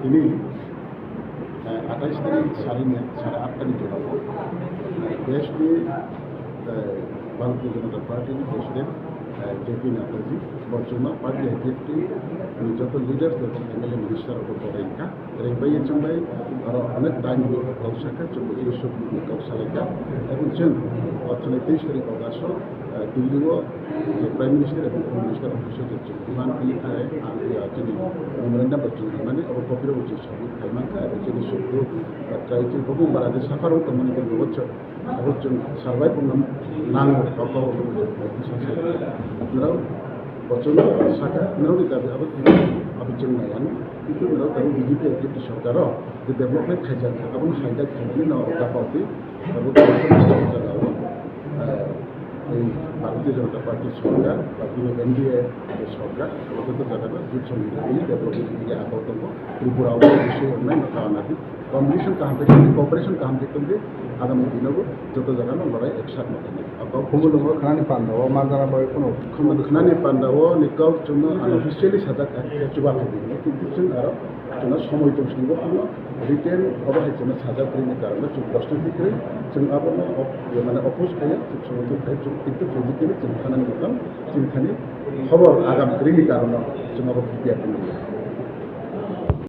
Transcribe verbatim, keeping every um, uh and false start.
Tini, eh, atais tarik sari ni, sare atta ni jora o, eh, deshni, eh, Bharatiya Janata Party ni President, eh, J P Nadda ji, bo chwngno party I P F T ni joto leaders ebong M L A minister rok bo borai wngkha. Rengbai chwngbai aro onek time ni kok sakha, chwngbo chini suk ni kok salaikha. Ebong chwng o thwnai teis tarik August o, eh, Delhi o je Prime Minister ebong Home Minister office o je chwng demand khlai kha, ah, chini memorandum bo chwng rwmani, abo copy rok bo chwng submit khai mankha, abo chini sukduk, ah, trai chini hukung bara je suffer wng tongmani bo nugo chwng, abo chwng survive wngna nango, kok kok wngna nango. Norok bo chwng sakha, norokni dabi abo, abo chwng naiya, kintu norok tabuk B J P I P F T sorkar o je development khaijak, abono hijack khaimani no abo kapalti, abo jagao, eh, Ei Bharatiya Janata Party sorkar ba bini N D A sorkar, abo joto jagano jut songwidhan ni development ni akhor tongo. Tripura o bo bising wngnai no kauna di. Combination kaham khe tongdi, cooperation kaham khe tongdi, agami dinogo joto jagano lorai eksak no tongdi. Abo Khumulwngo khnani panda o manjana bai kheno Khumulwngo khnani panda o ni kok chwngno unofficially sajak kha, chuba kha di. Kintu chwng aro chwngno somoi tong sini bo kheno written obo hai chwngno sajak kwrwi ni karon no chwng prostuti kwrwi, chwng abono op-, mane oppose khaiya, chwng somoi tong khai, chwng kintu physically chwng thanani mwkhang chwng thani khobor agam kwrwi ni karon no chwng abo prepare tong.